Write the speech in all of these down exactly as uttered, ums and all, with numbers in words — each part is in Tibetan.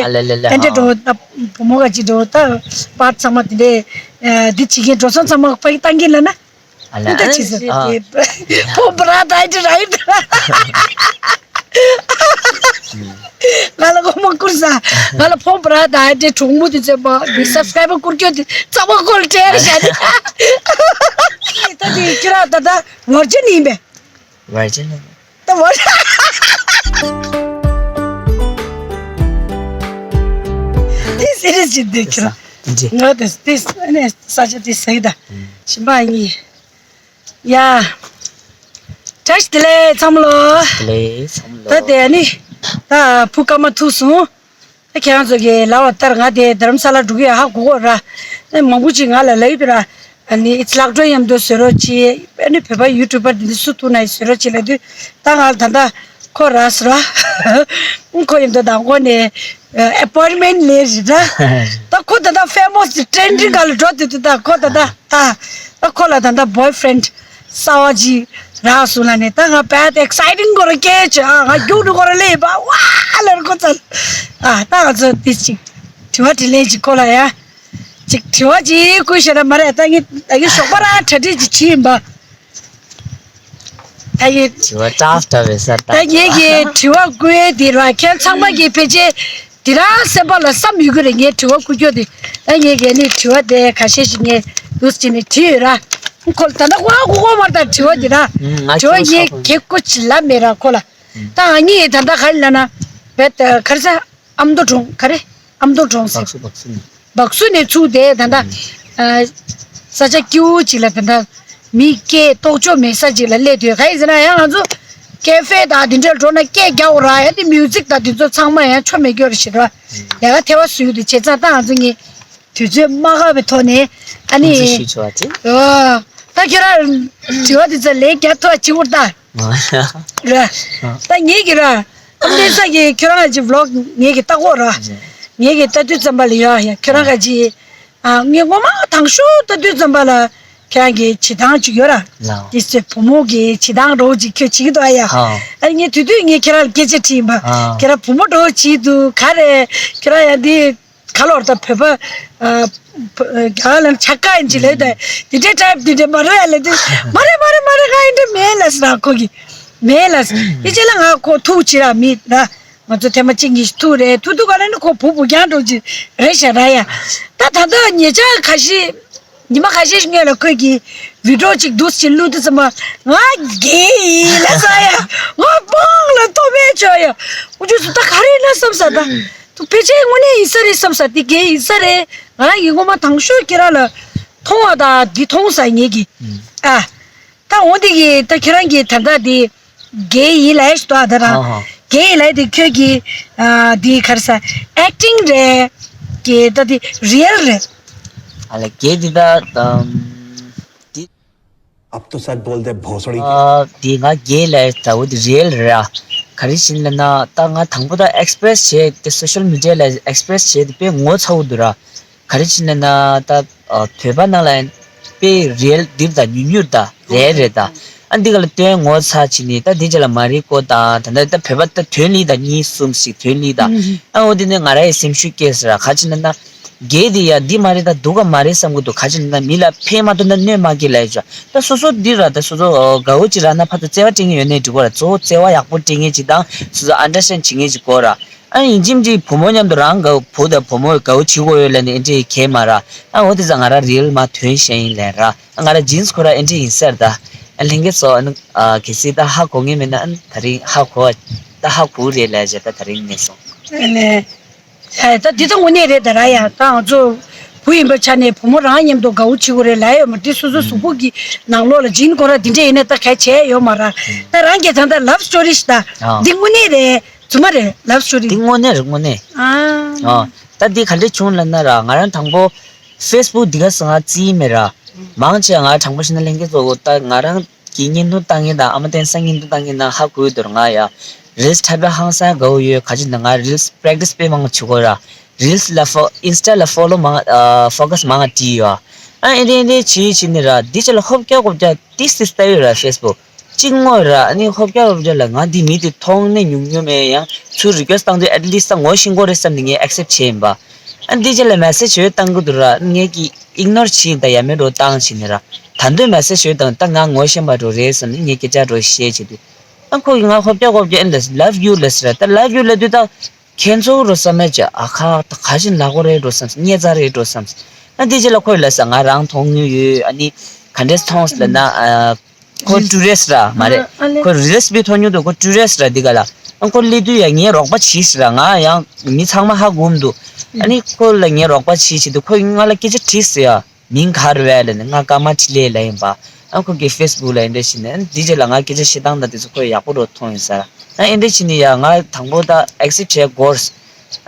ཨ་ལེ་ལེ་ལེ། ཨ་འདྲ་འགྲོ་ད། བུ་མོ་ག་ཅིག་འགྲོ་ད། པར་ཚང་མ་དེ་འདྲས་འདི་བྱེད་མཁན་འགྲོ་སོང་ཚང་མ་ཕ་གི་བཏང་གིན་ལ་ན། ཨ་ལེ། ཨ་ད་ཅི་ཟེར་ཨ་དེ། ཕོ་བྲང་དང་དེ་ར་ཡིན་ད། ང་ལ་ངོ་མ་བསྐུར་ས། ང་ལ་ཕོ་བྲང་དང་དེ་གྲོགས་མོ་དེ་ཚོས་མ་དེ་སབ་སི་ཀ་རའི་བར་བསྐུར་སྐྱོད་དེ་རྩ་བ་ཁོ་ལ་སྤྲད་རེ་བྱ་ནི། ད་དེ་ཁྱོད་རང་ད་ད་ཝར་ཇིན་ཡིན་པས། ཝར་ཇིན་ཡིན། ད་ཝར་དེ་སི་རི་ཡས་ཅིག་འདུག་ཁྱོད་རང་། ང་དེ་དེ་ནས་ས་ཆ་དེ་ཟེར་གི་ད། ཞིམ་པ་ཡིན། ཡ། བཀྲ་ཤིས་བདེ་ལེགས་ཚང་མ་ལོ། བདེ་ལེགས་ཚང་མ་ལོ། ད་དེ་ནི། ད་བུ་སྐར་མ་ཐུག་སོང་། ད་ཁྱེད་རང་ཚོ་གིས་ལབ་པ་ལྟར་ང་དེ་རྡ་རམ་ས་ལ་འགྲོ་གི་ཡོད་ཧ་གོ་གོ་ར། ཨེ་མང་པོ་ཅིག་ང་ལ་ལབ་ཡོད་ར། ཨ་ནི་ཨི་ཙི་ལག་འགྲོ་མཉམ་དུ་བཟོ་རོགས་གྱིས། ཨ་ནི་བོད་པ་ཡུ་ཊུབ་པར་འདི་འདྲ་སུ་ཐུག་ན་ཡི་བཟོ་རོགས་གྱིས་ལབ་དུས་ད་ང་ལ་ད་ལྟ་ཁོ་ར་ཟེར་ར། ཁོ་མཉམ་དུ་མདང་དགོང་ནས་ཨ་པོའིན་མེན་ཊི་ལེན་རེད་ར། ད་ཁོ་ད་ལྟ་ཕེ་མོ་སི་ཊེན་ཌི་སྒང་ལ་འགྲོ་དུས་དུས་ད་ཁོ་ད་ལྟ་ད་ད་ཁོ་ལ་ད་ལྟ་བོའི་ཕེ་རེན་ཌི་གསར་པ་ཅིག་རག་སོང་ལབ་ནས་ད་ང་དཔེ་ཨེག་སའི་ཊིང་སྐོར་ར་སྐད་ཆ་ཨ་ང་རྒྱུགས་ནས་སྐོར་ར་སླེབས་པ་ཝ་ལབ་ཁོ་ཚ། ཨ་ད་ང་ཚོ་ཏིས་ཅིག་དྲི་བ་དྲིས་ལན་ཅིག་ཁོ་ལ་ཡ། ཅིག་དྲི་བ་ཅིག་བསྐུར་ཤེས་ན་མ་རེད། ད་ངས་ད་ངས་ཞོགས་པ་རང་གྲ་སྒྲིག་ཅིག་བྱས་ཡིན་པ། ད་ངས་དྲི་བ་སྐྲག་སྐྲག་བའི་སར་ད་ད་ངས་ཀྱི་དྲི་བ་བསྐུར་ཡས་དེ་ར་ཁྱེད་ཚང་མ་གིས་ཕལ་ཆེར་དེ་རང་སེམས་པ་ལ་བསམ་ཡོད་ཀྱི་རེད། ངས་དྲི་བ་བསྐུར་རྒྱུ་དེ་ད་ངས་གས་ནས་དྲི་བ་དེ་ཁ་ཤས་ཤིག་ངས་འདུག་སེ་བྱས་ནས་བྲིས་ཡོད་ར། ཁོ་ད་ལྟ་ཁོ་ཧ་གོ་གོ་མ་རེད། ད་དྲི་བ་དེ་ར་ང་དྲི་བ་ཁྱོད་ངས་ཧ་གོ་གོ་ཅིག་ལབ་མེད་ར་ཁོ་ལ། ད་ང་གཉིས་ད་ལྟ་ག་རེ་ལབ་ན་བེད་ག་རེ་ཟ། ཨ་མདོ་གྲོང་ག་རེ། ཨ་མདོ་གྲོང་ཟེར། སྦག་སུ་སྦག་སུ་ནས། སྦག་སུ་ནས་ཚུར་དེ་ད་ལྟ་ཨ་ས་ཆ་སྐྱིད་པོ་ཅིག་ལ་ད་ལྟ་མི་སྐད་གཏོགས་ཆོག་མེད་ས་ཅིག་ལ་སླེབས་དུས་ག་ཡིན་ཟེར་ན་ཡང་ང་ཚོ་ཀེ་ཧྥེ་དང་དེ་འདྲ་འགྲོ་ན་སྐད་རྒྱག་དགོས་ར། ཡང་དེ་མིའུ་ཛིག་དང་དེ་ཚོ་ཚང་མ་ཡང་ཆོ་མེད་སྐྱོ་ར་ཞིག་ར། ཡ་ག་ཐེ་བ་སུ་ཡོད་དུ་བྱེད་ཙང་ད་ང་ཚོ་གཉིས་དུས་ཚོད་མ་འགག་པའི་ཐོག་ནས་ཨ་ནི། ཐུགས་རྗེ་ཞུ་ཆོག་པ་ཅིག་ཨོ། ད་ཁྱོད་རང་དྲི་བ་དེ་ཚོ་ལན་རྒྱག་ཐུབ་པ་བྱེད་དགོས་ད། ར། ད་ངེད་ཀྱི་ར། ཨ་མདོ་ས་གི་ཁྱོད་རང་གི་ཝི་ལོག་ངེད་ཀྱི་ལྟ་གོ་ར། ངེད་ཀྱི་ལྟ་དུས་ཙམ་པ་ལ་ཡ་ཡ་ཁྱོད་རང་ག་ཅི། ཨ་ངས་ངོ་མ་དང་ཤོས་ལྟ་དུས་ཙམ་པ་ལ་ཁྱོད་རང་གི་བྱེད་སྟངས་ཅིག་ཡོད་ར། དེ་ཚོའི་བུ་མོ་གི་བྱེད་སྟངས་འདྲ་བོ་ཅིག་ཁྱོད་བྱེད་ཀྱི་འདུག་ཨ་ཡ། ཨ་ངས་དུས་དུས་ངས་ཁྱོད་རང་ལ་སྐད་ཆ་དྲིས་ཡིན་པ། ཁྱོད་རང་བུ་མོ་འདྲ་བོ་བྱེད་འདུག་ག་རེ། ཁྱོད་རང་ཡང་འདི། ག་ལོར་ད་བོད་པ། རྒྱ་གར་ལ་ཆ་ཀ་ཡིན་ཅི་ལས་ད་དེ་འདྲའི་ཊའིབ་དེ་འདྲའི་མ་རེད་ལས་དེ་མ་རེད་མ་རེད་མ་རེད། ང་ཡིན་འདྲ་མེད་ལ་ཟེར་ཁོ་གི་མེད་ལ་ཟེར། དེ་རྗེས་ལ་ང་ཁོ་ཐུག་ཅི་ར་མི་ད་ང་ཚོ་ཐེངས་མ་གཅིག་གཉིས་ཤིག་ཐུག་རེད། ཐུག་ཐུག་ག་ལ་ནི་ཁོ་བུ་བུ་རྐྱང་འགྲོ་ཅི་རེད་ཤ་ར་ཡ། ད་ད་ལྟ་ཉེ་ཆར་ཁ་ཤས་ཉི་མ་ཁ་ཤས་ཤིག་སྔོན་ལ་ཁོས་ཀྱི་བི་ཌིའོ་ཅིག་འདུག་ཅིག་བླུགས་དུས་ཙམ་པ་ང་རྒན་ཡིན་ལ་ཟེར་ཡ། ང་སྤང་ལ་ལྟོ་མེད་ཆོག་ཡ། འུ་ཅུ་སུ་ད་ག་རེ་ཡིན་ན་བསམ་ས་ད། དུ་ཕལ་ཆེར་དངོས་གནས་ཡིན་ས་རེད་བསམ་ས་དེ་རྒན་ཡིན་ས་རེད། ང་རང་གི་སྔོན་མ་དང་ཤོས་ཁྱེད་རང་ལ་མཐོང་བ་དང་འདི་མཐོང་ས་ངེད་ཀྱི་ཨ། ད་འོ་འདི་གི་ད་ཁྱེད་རང་གི་ད་ལྟ་འདི་རྒན་ཡིན་ལབ་ཞིག་ཏོ་ཨ། ད་རང་ཨ་ཧ། རྒན་ཡིན་ལབ་དེ་ཁྱོད་ཀྱི་ཨ་འདི་ག་རེ་ཟ་ཨེག་ཊིང་རེད་གི་ད་འདི་རི་ཡལ་རེད། ཨ་ལ་རྒན་འདི་ད་ད་འདི། अब तो सच बोल दे भोसड़ी के। ཨ་དེ་ང་རྒན་ལབ་ད་འོ་དེ་རི་ཡལ་རེད་ཨ། ག་རེ་བྱས་ནས་ལབ་ན་ད་ང་དང་པོ་ད་ཨེག་སི་པི་རེ་སི་བྱས་ཏེ་སོ་ཤལ་མི་ཌི་ཡ་ལ་ཨེག་སི་པི་རེ་སི་བྱས་ཏེ་དཔེ་ངོ་ཚ་བོ་འདུག་ར། ག་རེ་བྱས་ནས་ལབ་ན་ད་ཨ་བོད་པ་ནང་ལ་དཔེ་རི་ཡལ་འདིར་ད་ཉུང་ཉུང་ད་རེད་རེད་ད། ཨ་འདི་ག་ལ་སྟོན་ངོ་ཚ་བྱས་ནས་ད་འདི་རྗེས་ལ་མ་རིག་གོ་ད་ད་ད་ད་བོད་པ་ད་དོན་ལི་ད་གཉིས་གསུམ་ཞིག་དོན་ལི་ད། ཨ་འོ་དེ་ནས་ང་ར་ཡི་སེམས་ཤུགས་སྐྱེས་ཟེར་ར། ག་རེ་བྱས་ནས་ལབ་ན། རྒན་དེ་ཡ་འདི་མ་རེད་ད་འདུག་ག་མ་རེད་བསམ་གི་འདུག་ག་ཅི་ན་ད་མི་ལ་ཕན་མ་ཐོགས་ན་གནོད་མ་སྐྱེལ་ལབ་ཡ་ཅོ། ད་སོ་སོ་འདི་ར་ད་སོ་སོ་དགའ་བོ་ཅིག་རག་ན་ཕར་ཚུར་བརྩེ་བ་སྤྲད་མཁན་ཡོད་ནའི་འགྲིག་གོ་ར། གཙོ་བོ་བརྩེ་བ་ཡག་པོ་སྤྲད་མཁན་ཅིག་དང་སོ་སོ་ཨན་ཌར་སི་ཊེན་ཌ་བྱེད་མཁན་ཅིག་དགོས་ར། ཨ་ཡིན་གཅིག་མིན་གཅིག་བུ་མོ་མཉམ་དུ་རང་དགའ་བོ་བུ་དང་བུ་མོ་དགའ་བོ་བྱེད་དགོས་ཡོད་ལབ་ནས་ཨེ་འདྲས་གས་མ་ར། ཨ་འོ་དེ་ཙང་ང་ར་རི་ཡལ་མ་དོན་བཤད་ཡིན་ལབ་ར། ཨ་ང་ར་ཇིན་སི་ཁོ་ར་ཨེ་འདྲས་ཡིན་ཟེར་ད། ཨ་ལྷན་རྒྱས་ཚོ་ཨ་ནི་ཨ་གལ་སྲིད་ད་ཧ་གོ་ངེས་མེད་ན་ཨ་ནི་ད་རིང་ཧ་གོ་བ་ད་ཧ་གོ་རེད་ལབ་བྱས་ད་ད་རིང་ངས་སོང་། ཨ་ནི། ཨེ་ད་འདི་ད་དངོས་གནས་རེད་ད་ར་ཡ། ད་ང་ཚོ་བུ་ཡིན་པའི་ཆ་ནས་བུ་མོ་རང་མཉམ་དུ་དགའ་བོ་བྱེད་དགོས་རེད་ལབ་ཡོད་མ་རེད། སོ་སོ་གཟུགས་པོ་གི་ནང་ལོགས་ལ་ཇིན་ཁོ་ར་འདི་འདྲས་ཡིན་ན་ད་གལ་ཆེ་ཡོད་མ་ར། ད་རང་གིས་ད་ལྟ་ལབ་སི་ཊོ་རི་ཞིག་ད། ཨ། འདི་དངོས་གནས་རེད། རྫུན་མ་རེད་ལབ་སི་ཊོ་རི། འདི་དངོས་གནས་རེད་དངོས་གནས། ཨ། ཨ། ད་འདི་ག་འདྲས་བྱུང་ལབ་ན་ར་ང་རང་དང་པོ་ཧྥེ་སི་བུག་འདི་ག་སང་ང་རྩིས་མེད་ར། མང་ཆེ་ང་དྲང་པོ་བཤད་ན་ལྷན་རྒྱས་ཚོ་ད་ང་རང་གི་བརྙན་ཐུང་བཏང་མཁན་དང་ཨ་མ་བསྟན་སངས་བརྙན་ཐུང་བཏང་མཁན་ན་ཧ་གོ་ཡོད་དོ། ང་ཡ་རིལ་སི་འཁྲབ་པ་ཧང་སང་དགའ་བོ་ཡོད། ག་ཅི་ན་ང་རིལ་སི་པེ་རེག་ཊི་སི་དཔེ་མང་བྱེད་དགོས་ར། རིལ་སི་ལ་ཕོ་ཨིན་སི་ཊ་ལ་ཕོ་ལོ་མང་ཨ་ཕོ་ཀ་སི་མང་བྲིས་ཡོད། ཨ་ཨེ་འདྲས་ཨེ་འདྲས་བྱེད་བྱེད་ནི་ར་འདི་ཅི་ལ་ཧོབ་རྒྱག་ཧོབ་རྒྱག་ཏིས་ཏིས་ལྟ་ཡོད་ར་ཧྥེ་སི་བུག་སྤྲིང་ངོ་ར། ཨ་ནི་ཧོབ་རྒྱག་ཧོབ་རྒྱག་ལ་ང་འདི་མི་འདི་མཐོང་ནས་ཉུང་ཉུང་མེད། ཡང་ཚུར་རི་ཀུ་ཨེ་སི་བཏང་དུས་ཨེཊ་ལིསི་ད་ངོ་ཤེས་ཀྱི་རེད་བསམ་ནས་ངས་ཨེག་སེབ་བྱས་ཡིན་པ། ཨ་འདི་རྗེས་ལ་མེ་སེ་ཇི་ཡོད་བཏང་གི་འདུག་ར། ངས་ཀྱི་ཨིག་ནོར་བྱས་ཡིན། ད་ཡ་མེད་འགྲོ་བཏང་བྱས་ནས་ར། ད་འདོད་མེ་སེ་ཇི་ཡོད་བཏང་ད་ང་ངོ་ཤེས་པ་འགྲོ་རེད་བསམ་ནས་ངས་སྐད་ཆ་འགྲོ་བཤད་བྱས་དུས། ཨ་ཁོ་གིས་ང་ཧོབ་རྒྱག་ཧོབ་རྒྱག་ཨེ་ལ་ལབ་ཡུ་ལ་ཟེར་ར། ད་ལབ་ཡུ་ལབ་དུས་ད་ཁྱེད་ཚོ་རོ་བསམ་མེད་ཀྱི་ཨ་ཁ་ད་ག་བཞིན་ལ་གོ་རེད་འགྲོ་བསམ། སྙེ་ཚ་རེད་འགྲོ་བསམ། ཨ་འདི་རྗེས་ལ་ཁོས་ལབ་ས་ང་རང་མཐོང་མྱོང་ཡོད། ཨ་ནི་ག་འདྲས་མཐོང་ཟེར་ལབ་ན། ཨ་ཁོ་ཊུ་རི་སི་ཊི་ར་མ་རེད། ཨ་ལེ། ཁོ་རི་ལེ་སི་བི་མཐོང་མྱོང་འདུག་ཁོ་ཊུ་རི་སི་ཊི་ར་འདི་ག་ལ། ཨ་ཁོ་སླེབས་དུས་ཡ་ངས་རོགས་པ་བྱས་ཟེར་ར། ང་ཡང་མི་ཚང་མ་ཧ་གོ་མི་འདུག་ཨ་ནི་ཁོ་ལ་ངས་རོགས་པ་བྱས་བྱས་དུས་ཁོས་ང་ལ་སྐད་ཆ་དྲིས་ཟེར་ཡ། མིང་ག་རེ་རེད་ལབ་ནས། ང་ཀརྨ་འཕྲིན་ལས་ལབ་ཡིན་པ། ཨ་ཁོ་གིས་ཕེ་སི་བུག་ལ་ཨེ་འདྲ་བྱས་ནས། ཨ་འདི་རྗེས་ལ་ང་སྐད་ཆ་བཤད་སྟངས་དང་དེ་ཚོ་ཁོས་ཡག་པོ་རུ་མཐོང་ཡོད་ས་ར། ཨ་ཨེ་འདྲ་བྱས་ནས་ཡ་ང་དང་པོ་ད་ཨེག་སེབ་བྱས་དགོས།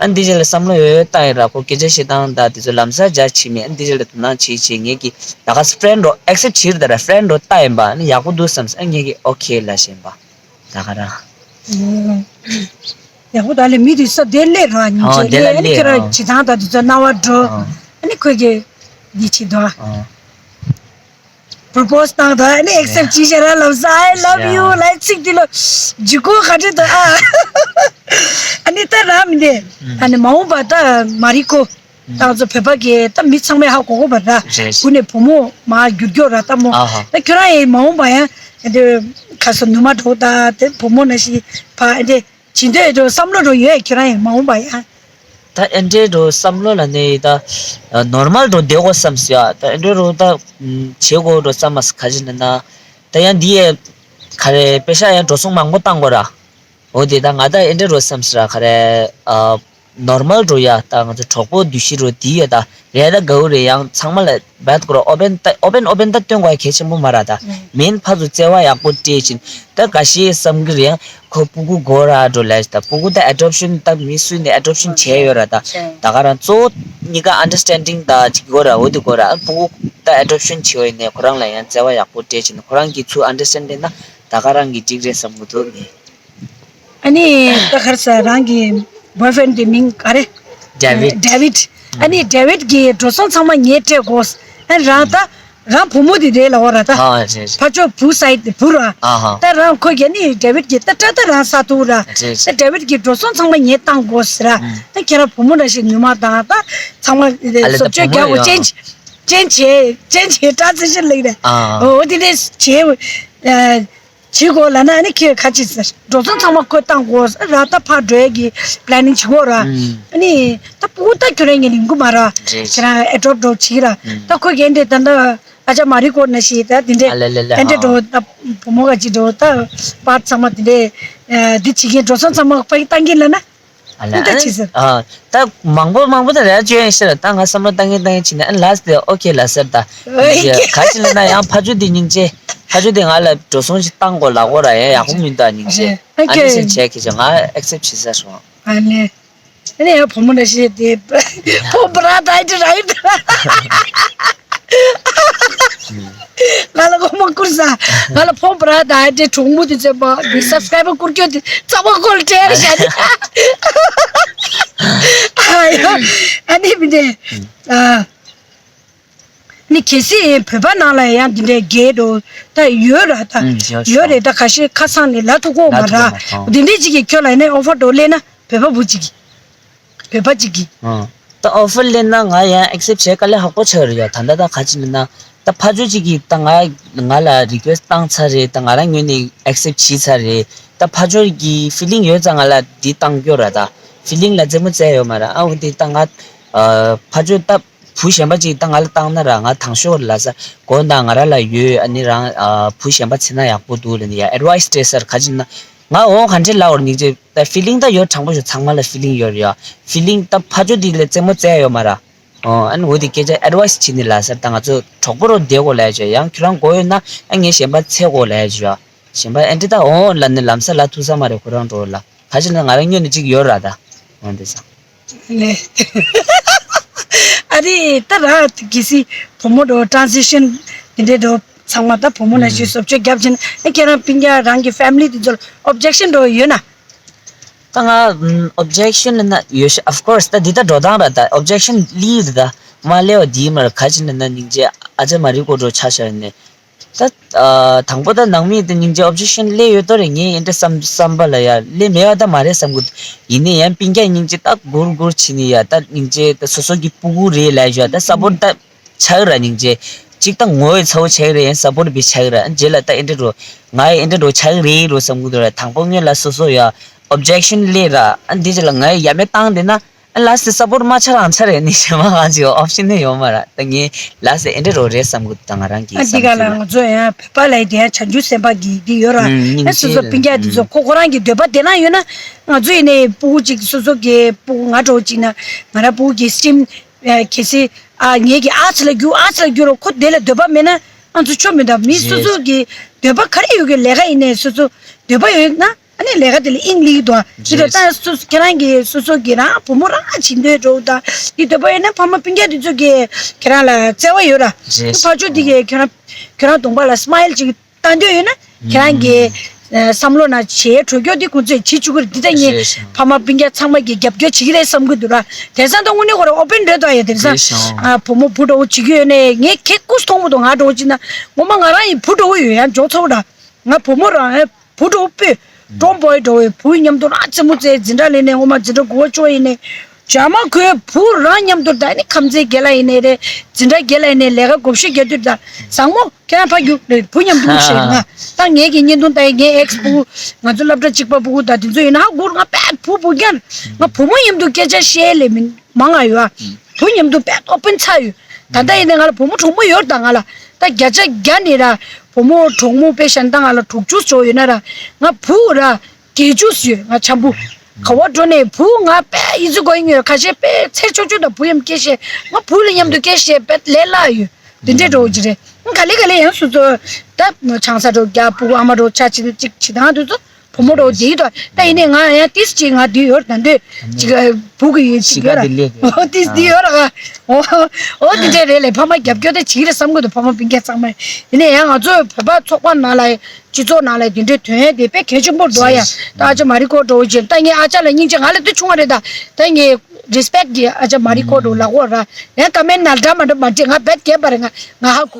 ཨ་འདི་རྗེས་ལ་བསམ་བློ་ཡོད་ཡོད་བཏང་ཡིན་ར། ཁོ་སྐད་ཆ་བཤད་སྟངས་དང་དེ་ཚོ་ལམ་སང་རྒྱ་ཆེ་མེད། ཨ་འདི་རྗེས་ལ་དོ་སྣང་བྱེད་བྱེད་ངས་ཀྱི་ད་ག་ས་ཕྲེན་ཌི་རོ་ཨེག་སེབ་བྱས་ར། ད་ར་ཕྲེན་ཌི་རོ་བལྟ་ཡིན་པ། ཨ་ནི་ཡག་པོ་འདུག་བསམ་ས། ཨ་ངས་ཀྱི་ཨོ་ཁེ་ལབ་བཞིན་པ། ད་ག་རང་། ཡག་པོ་ད་ལས་མི་དེ་ས་དེ་སླེབས་ར། ཉིན་ཨོ་བྱེད་དེ་ལ་སླེབས། ཨ་ནི་སླེབས་ཁྱོད་རང་ཨོ་བྱེད་སྟངས་དང་དེ་ཚོ་རྣ་བ་འགྲོ། ཨོ་ཨ་ནི་ཁོས་ཀྱི་འདི་བྱེད་དོ། ཨོ་པོ་རོ་པོ་སི་བཏང་དོ། ཨ་ནི་ཨེག་སེབ་བྱས་ཤག་ར། ལབ་ས་I love you ལབ་ཚིག་དེ་ལ་འཇུག་སྒོ་ག་འདྲ་འདུག་ཨ། ཨ་ནི་ད་ར་མི་འདི་ཨ་ནི་མ་འོངས་པ་ད་མ་རི་ཀོ་ད་ང་ཚོ་བོད་པ་གི་ད་མི་ཚང་མས་ཧ་གོ་གོ་བ་ར། རེད། གུ་ནས་བུ་མོ་མ་འགྱུར་འགྱུར་ར་ལྟ་མོ། ཨ་ཧ། ད་ཁྱོད་རང་ཡི་མ་འོངས་པ་ཡང་འདི་ཁ་སོ་ནུ་མ་འགྲོ་ད་དེ་བུ་མོ་ན་ཞིག་ཕ་འདི་བྱེད་འདོད་འགྲོ་བསམ་བློ་འགྲོ་ཡོད། ཁྱོད་རང་ཡི་མ་འོངས་པ་ཡང་། ད་ཨེ་འདྲའི་འགྲོ་བསམ་བློ་ལ་ནི་ད་ནོར་མལ་འགྲོ་བསྡད་དགོས་བསམ་སོང་ཡ། ད་ཨེ་འདྲའི་འགྲོ་ད་བྱེད་དགོས་འགྲོ་བསམ་མ་སོང་། ག་ཅི་ན་ན་ད་ཡང་འདི་ཡས་ག་རེ་པེ་ཤ་ཡང་འགྲོ་སོང་མང་པོ་བཏང་དགོས་ར། འོ་དེ་ད་ང་ད་ཨེ་འདྲ་རོ་བསམ་སི་ར་ག་རེ། ཨ་ནོར་མལ་འགྲོ་ཡ། ད་ང་ཚོ་གྲོགས་པོ་འདུ་ཤེས་རོ་དེ་ཡོད་ད། རེད་ད་གའུ་རེད། ཡང་ཚང་མ་ལ་བད་ཀོ་ར་ཨོ་པན་ད་ཨོ་པན་ཨོ་པན་ད་སྟོན་དགོས་གལ་ཆེན་པོ་མ་ར་ད། མེན་ཕ་ཚོ་བརྩེ་བ་ཡག་པོ་སྤྲད་ཕྱིན་ད་ག་ཤེད་བསམ་གི་རེད། ཡང་ཁོ་སྤུ་གུ་དགོས་ར་འགྲོ་ལས་ད། སྤུ་གུ་ད་ཨེ་ཌོབ་ཤན་ད་མི་སུ་ནས་ཨེ་ཌོབ་ཤན་བྱས་ཡོད་ར་ད། ད་ག་རང་གཙོ་བོ་གཉིས་ཀ་ཨན་ཌར་སི་ཊེན་ཌིང་ད་ཅིག་དགོས་ར། འོ་དེ་དགོས་ར། ཨ་སྤུ་གུ་ད་ཨེ་ཌོབ་ཤན་བྱས་ཡོད་ནས་ཁོ་རང་ལ་ཡང་བརྩེ་བ་ཡག་པོ་སྤྲད་ཕྱིན་ཁོ་རང་གིས་ཚུར་ཨན་ཌར་སི་ཊེན་ཌ་ན་ད་ག་རང་གི་འགྲིག་རེད་བསམ་གི་འདུག་ངས། ཨ་ནི་ད་ག་རེ་ཟེར། རང་གི་བོའི་ཕྲེན་དེ་མིང་ག་རེ། ཌེ་ཝིད། ཌེ་ཝིད། ཨ་ནི་ཌེ་ཝིད་གི་འགྲོ་སོང་ཚང་མ་ངས་སྤྲད་དགོས། ཨ་རང་ད་རང་བུ་མོ་དེ་རེད་ལབ་པ་ར་ད། ཨ་རེད་རེད། ཕར་ཕྱོགས་བུ་སའིཌ་བུ་ར། ཨ་ཧ། ད་རང་ཁོ་གི་ནི་ཌེ་ཝིད་གི་ད་སྐྲ་ད་རང་ས་ཐུག་ར། རེད། ད་ཌེ་ཝིད་གི་འགྲོ་སོང་ཚང་མ་ངས་བཏང་དགོས་ཟེར་ར། ཨ་ད་ཁྱེད་རང་བུ་མོ་འདྲ་ཞིག་ཉུལ་མ་བཏང་ད་ཚང་མ་ཨ་ལེ་ད་བཟོ་བཅོས་བུ་མོ་རྒྱག་དགོས། ཡོད། ཅན་ཅན་བྱས་ཅན་བྱས་སྐྲ་ཚེ་ཤིན་ལེགས་རེད། ཨ་འོ་དེ་ནས་བྱས། བྱེད་དགོས་ལབ་ན་ཨ་ནི་ཁྱེད་ཁ་ཅིག་ཟེར། འགྲོ་སོང་ཚང་མ་ཁོས་བཏང་དགོས་ར། ད་ཕར་འགྲོ་ཡས་ཀྱི་པི་ལེ་ནིང་བྱེད་དགོས་ར། ཨ་ནི་ད་སྤུ་གུ་ད་ཁྱོད་རང་ངས་ལེན་གི་མ་ར། རེད། ཁྱེད་རང་ཨེ་ཌོབ་འགྲོ་བྱེད་ར། ཨ་ད་ཁོས་གན་དེ་ད་ད་ཨ་ཅག་མ་རི་ཀོ་ན་ཞིག་ད་དེ་འདྲས་ཨ་ལེ་ལེ་ལེ། ཨེ་འདྲས་ཨ་འགྲོ་ད་བུ་མོ་ག་ཅིག་འགྲོ་ད་པར་ཚང་མ་དེ་འདྲས་འདི་བྱེད་མཁན་འགྲོ་སོང་ཚང་མ་ཕ་གི་བཏང་གིན་ལབ་ན། ཨ་ལ་ཨ་ད་ཅི་ཟེར། ཨ་ད་མང་པོ་མང་པོ་ད་རེ་བཅོས་ཡིན་ཤི་ལ། ད་ང་བསམ་བློ་བཏང་གིན་བཏང་གིན་བྱས་ནས་ཨ་ལ་སི་ཊི་དེ་ཨོ་ཁེ་ལ་ཟེར་ད། ཨོ་ཁེ། ག་ཅི་ལ་ན་ཡང་ཕ་ཇོ་དེ་སྙིང་རྗེ། ཕ་ཇོ་དེ་ང་ལ་འགྲོ་སོང་ཞིག་བཏང་དགོས་ལབ་དགོས་ར། ཡང་ཡག་པོ་མི་འདུག་ཨ་སྙིང་རྗེ། ཨོ་ཨ་ནི་ཁེ། སེམས་བྱས་ཁེ་ཆོ་ང་ཨེག་སེབ་བྱེད་ས་སོང་། ཨ་ནི། ཨ་ནི་ཡང་བུ་མོ་འདྲ་ཞིག་དེ་ཕོ་བྲང་ད་ཨེ་འདྲ་ར་ཡོད། ང་ལ་སྒོར་མོ་བསྐུར་ས། ང་ལ་ཕོ་བྲང་ད་ཨེ་འདྲ་གྲོགས་མོ་དེ་ཚོས་མ་འདི་སབ་སི་ཀ་རའིབ་བསྐུར་རྒྱུ་དེ་ཚང་མ་ཁོ་ལ་སྤྲད་རེད་ཤག་ཨ་ཡོ། ཨ་ནི་མི་འདྲ། ཨ་ནི་གལ་སྲིད་བོད་པ་ནང་ལ་ཡང་འདི་འདྲའི་རྒྱལ་འགྲོ་ད་ཡོད་ར་ད། ཡོད་ཤག་ཡོད་རེད་ད། ཁ་ཤས་ཁ་སང་ནས་ལབ་ཐུབ་ཀྱི་མ་ར། ལབ་ཐུབ་ཀྱི་མ་རེད། འདི་འདྲའི་ཅིག་གིས་ཁྱོད་ལ་ནས་ཨོ་ཕར་འགྲོ་སླེབས་ན། བོད་པ་བུ་གཅིག་གིས། བོད་པ་གཅིག་གིས། ཨ། ད་ཨོ་ཕར་སླེབས་ན་ང་ཡང་ཨེག་སེབ་བྱེད་དཀའ་ལས་ཁག་པོ་ཆགས་ཡོད་རེད་ཡ། ད་ལྟ་ད་ག་ཅི་ལབ་ན། ད་ཕ་ཇོ་གཅིག་གིས་ད་ང་ང་ལ་རི་ཀུ་ཨེ་སི་བཏང་ཚར་རེད། ད་ང་རང་ངོས་ནས་ཨེག་སེབ་བྱས་ཚར་རེད། ད་ཕ་ཇོ་གི་ཕི་ལིང་ཡོད་ཙང་ང་ལ་འདི་བཏང་རྒྱུ་ར་ད། ཕི་ལིང་ལ་རྩེད་མོ་རྩེ་ཡོད་མ་ར། ཨ་འོ་དེ་ད་ང་ཨ་ཕ་ཇོ་ད་བུ་གཞན་པ་གཅིག་ད་ང་ལ་བཏང་ན་ར། ང་དང་ཤོས་ལ་ས་གོ་ད་ང་ར་ལ་ཡོད། ཨ་ནི་རང་ཨ་བུ་གཞན་པ་བྱེད་ན་ཡག་པོ་འདུག་ལབ་ནི་ཡ། ཨེ་ཌི་ཝའི་སི་སྤྲད་ས་ར། ག་ཅི་ལབ་ན། ང་འོ་ག་འདྲས་ལབ་དགོས་རེད་སྙིང་རྗེ། ད་ཕི་ལིང་ད་ཡོད། དྲང་པོ་ཞུ་ཚང་མ་ལ་ཕི་ལིང་ཡོད་རེད་ཡ། ཕི་ལིང་ད་ཕ་ཇོ་འདི་ལ་རྩེད་མོ་རྩེ་ཡོད་མ་ར། ཨོ་ཨ་ནི་འོ་དེ་སྐད་ཆ་ཨེ་ཌི་ཝའི་སི་བྱེད་ནི་ལ་ཟེར། ད་ང་ཚོ་གྲོགས་པོ་རོ་བསྡད་དགོས་ལབ་ཡ་ཅོ། ཡང་ཁྱོད་རང་དགོས་ཡོད་ན་ཨ་ངས་གཞན་པ་འཚོལ་དགོས་ལབ་ཡ་ཅོ་ཡ། གཞན་པ་ཨེ་འདྲས་ད་འོ་ལབ་ནི་ལམ་སང་ལབ་ཐུབ་ས་མ་རེད་ཁོ་རང་འགྲོ་ལ། ག་ཅི་ལབ་ན་ང་རང་སྔོན་ནས་གཅིག་ཡོད་ར་ད། འོ་འདི་ས། ལེ། ཨ་རི་ད་ར་གི་སི་བུ་མོ་འགྲོ་ཊ་རན་སི་ཤན་དེ་འདྲས་འགྲོ་ཚང་མ་ད་བུ་མོ་ན་ཞིག་བཟོ་བཅོས་རྒྱབ་ཕྱིན་ཨ་ཁྱེད་རང་སྤུན་ཀྱག་རང་གི་ཕེ་མི་ལི་དེ་ཚོར་ཨོབ་ཇེག་ཤན་འགྲོ་ཡོད་ན། ད་ང་ཨོབ་ཇེག་ཤན་ལབ་ན་ཡོད་ཤག་ཨོབ་ཀོར་སི་ད་འདི་ད་འགྲོ་སྟངས་ར་ད་ཨོབ་ཇེག་ཤན་ལི་ཡོད་ད་མ་ལེའོ་འདི་མར་ག་ཅི་ལབ་ན་སྙིང་རྗེ་ཨ་ཅག་མ་རི་ཀོ་འགྲོ་ཆ་ཤར་ནས། ད་ཨ་དང་པོ་ད་ནང་མི་དེ་སྙིང་རྗེ་ཨོབ་ཇེག་ཤན་སླེབས་ཡོད་དོ་རེད། ངས་ཨེ་འདྲ་བསམ་བསམ་པ་ལ་ཡ་སླེབས་མེད་པ་ད་མ་རེད་བསམ་གི་འདུག་ཡིན་ནའི་ཡང་སྤུན་ཀྱག་སྙིང་རྗེ་ད་སྒུར་སྒུར་བྱེད་ནི་ཡ། ད་སྙིང་རྗེ་ད་སོ་སོ་གི་སྤུ་གུ་རེད་ལབ་ཡ། ད་སཔོར་ཊི་ད་ཆགས་ར་སྙིང་རྗེ། གཅིག་ད་ངོ་བོའི་ཚ་བོ་ཆགས་རེད། ཡང་སཔོར་ཊི་བི་ཆགས་ར། རྗེས་ལ་ད་ཨེ་འདྲ་རོ་ང་ཡི་ཨེ་འདྲ་རོ་ཆགས་རེད་རོ་བསམ་གི་འདུག་ར། དང་པོ་སྔོན་ལ་སོ་སོ་ཡ་ཨོབ་ཇེག་ཤན་སླེབས་ར། ཨ་འདི་རྗེས་ལ་ང་ཡི་ཡ་མེད་བཏང་བསྡད་ན། ལ་སི་སཔོར་མ་ཆ་རང་ཆ་རེད་ནི་ཞེ་མ་ང་ཅིག་ཨོབ་ཤན་ནི་ཡོད་མ་ར། ད་ངས་ལ་སི་ཨེ་འདྲ་རོ་རེད་བསམ་གི་ད་ང་རང་གི་ཨ་འདི་ག་ལ་ང་ཚོ་ཡང་བོད་པ་ལ་དེ་ཡང་བྱང་ཆུབ་སེམས་དཔའ་གི་འདི་ཡོད་ར། ཨ་སོ་སོ་སྤུན་ཀྱག་འདི་ཚོ་ཁོ་ཁོ་རང་གི་འདོད་པ་དེ་ན་ཡོད་ན། ང་ཚོ་ཡིན་ནའི་སྤུ་གུ་ཅིག་སོ་སོ་གི་སྤུ་གུ་ང་འདྲ་བོ་ཅིག་ན་ང་རང་སྤུ་གུ་གི་སི་ཊིམ་གལ་སྲིད་ཨ་ངེད་ཀྱི་ཨ་ཙི་ལ་རྒྱུག་ཨ་ཙི་ལ་རྒྱུག་རོ་ཁོ་དེ་ལ་འདོད་པ་མེད་ན་ང་ཚོ་ཆོ་མི་འདུག་མི་སོ་སོ་གི་འདོད་པ་ག་རེ་ཡོད་གི་ལས་ཀ་ཡིན་ནའི་སོ་སོ་འདོད་པ་ཡོད་ན། ཨ་ནི་ལས་ཀ་དེ་ལ་དབྱིངས་ལིག་དོ། དེ་ལ་རེད། ད་སུ་ཁྱེད་རང་གི་སོ་སོ་གི་རང་བུ་མོ་རང་བྱིན་འདོད་འགྲོ་ད་དེ་འདོད་པ་ཡོད་ན་ཕ་མ་སྤུན་ཀྱག་དེ་ཚོ་གི་ཁྱེད་རང་ལ་བརྩེ་བ་ཡོད་ར། རེད། ཕར་ཕྱོགས་དེ་གི་ཁྱེད་རང་ཁྱེད་རང་གདོང་པ་ལ་སི་མའིལ་ཅིག་བལྟ་འདོད་ཡོད་ན་ཁྱེད་རང་གི་ཨ་བསམ་བློ་ན་བྱེད་འགྲོ་རྒྱུ་དེ་ཁོང་ཚོས་བྱེད་བཅུག་གི་རེད། དེ་ད་ངས་རེད། ཕ་མ་སྤུན་ཀྱག་ཚང་མ་གི་རྒྱབ་སྐྱོར་བྱེད་ཀྱི་རེད་བསམ་གི་འདུག་ར། དེང་སང་ད་དངོས་གནས་ཁོ་རང་ཨོ་པན་རེད་དོ་ཡ། དེང་སང་རེད། ཨ་བུ་མོ་བུ་འདྲ་བོ་བྱེད་ཀྱི་ཡོད་ནས་ངས་ཁེ་ཀུས་མཐོང་མི་འདུག་ང་འདྲ་བོ་བྱེད་ན་ངོ་མ་ང་རང་ཡི་བུ་འདྲ་བོ་ཡོད་ཡང་འཇོག་ཚོགས་ར། ང་བུ་མོ་རང་ཨེ་བུ་འགྲོ་སྤོས། ཀྲོམ་པོའི་འགྲོ་བའི་བུ་མཉམ་དུ་རང་རྩེད་མོ་རྩེ་འཛིན་གྲྭ་ལས་ནས་ངོ་མ་འཛིན་གྲྭ་དགུ་པ་བཅུ་པ་ཡིན་ནས། བྱ་མ་ཁོའི་བུ་རང་མཉམ་དུ་ད་ནི་ཁམས་ཚན་དགེ་ལ་ཡིན་ནས་རེད། འཛིན་གྲྭ་དགེ་ལ་ཡིན་ནས་ལས་ཀ་བགོ་བཤའ་རྒྱག་དུས་ད་བཟང་མོ་ཁྱེད་རང་ཕ་རྒྱུག་རེད་བུ་མཉམ་དུ་ཤེས་ང་ད་ངེད་ཀྱི་བརྙན་ཐུང་ལྟ་ཡི་ངའི་ཨེག་སི་བུ་ང་ཚོ་སློབ་གྲྭ་གཅིག་པ་བུ་གུ་ད་དེ་ཚོ་ཡིན་ན་ཧ་གོ་ང་པད་བུ་བུ་རྒྱན་ང་བུ་མོ་མཉམ་དུ་སྐད་ཆ་བཤད་ལས་མིན། མང་ང་ཡོད། བུ་མཉམ་དུ་དཔེ་ཏོག་སྤུན་ཚ་ཡོད། ད་ལྟ་ཡིན་ན་ང་ལ་བུ་མོ་གྲོགས་མོ་ཡོད་ད་ང་ལ་ད་བརྒྱ་ཆ་བརྒྱ་ནི་ར་བུ་མོ་གྲོགས་མོ་དཔེ་གཞན་ད་ང་ལ་དྲུག་ཅུ་ཙམ་ཡོད་ན་ར་ང་བུ་ར་བརྒྱད་ཅུ་ཡོད་ང་འཆམ་བུ། ག་བ་འགྲོ་ནས་བུ་ང་དཔེ་ཡིད་ཆེས་དགོས་ཡིན་ཡོད་ཁ་ཤས་དཔེ་ཚེ་ཆོག་ཆོག་དང་བུ་ཡམ་སྐད་བཤད་ང་བུ་ལ་མཉམ་དུ་སྐད་བཤད་དཔེ་ལས་སླ་ཡོད། དེ་འདྲས་འགྲོ་གི་རེད། ང་ག་ལེ་ག་ལེ་ཡང་སོ་སོ་ད་ཆང་ས་འགྲོ་རྒྱ་བུ་ཨ་མ་འགྲོ་ཆ་ཅི་ཅིག་ཅི་དང་དུ་ཚོ། བུ་མོ་རོ་དེའི་ཐོག་ད་ཡིན་ནའི་ང་ཡང་ཏིས་ཅིག་ང་དུས་ཡོར་ད་འདོད་ཅིག་བུ་གི་ཡོད་ཅིག་ཡོད་ར། ཨོ་ཏིས་དེ་ཡོད་ར། ཨོ་ཨོ་དེ་འདྲས་རེད་ལས་ཕ་མ་རྒྱབ་སྐྱོར་ད་ཅིག་རེད་བསམ་གི་འདུག་ཕ་མ་སྤུན་ཀྱག་ཚང་མ་ཡིན་ནའི་ཡང་ང་ཚོ་བོད་པ་ཚོགས་པ་ནང་ལ་སྤྱི་ཚོགས་ནང་ལ་དེ་འདྲས་དོན་ཡས་དེ་དཔེ་གལ་ཆེན་པོ་འདུག་ཨ་ཡ། ད་ཨ་ཅག་མ་རི་ཀོ་འགྲོ་བྱེད་ད་ངའི་ཨ་ཅག་ལ་སྙིང་རྗེ་ང་ལས་དུ་ཆུང་བ་རེད་ད་ད་ངའི་རེ་སི་པེག་གི་ཨ་ཅག་མ་རི་ཀོ་འགྲོ་ལག་འོག་ར་ཡང་ཀ་མེན་ནལ་འདྲ་མ་འདྲ་མ་འདྲ་ང་བེད་གས་པ་རེད་ང་ང་ཧ་གོ་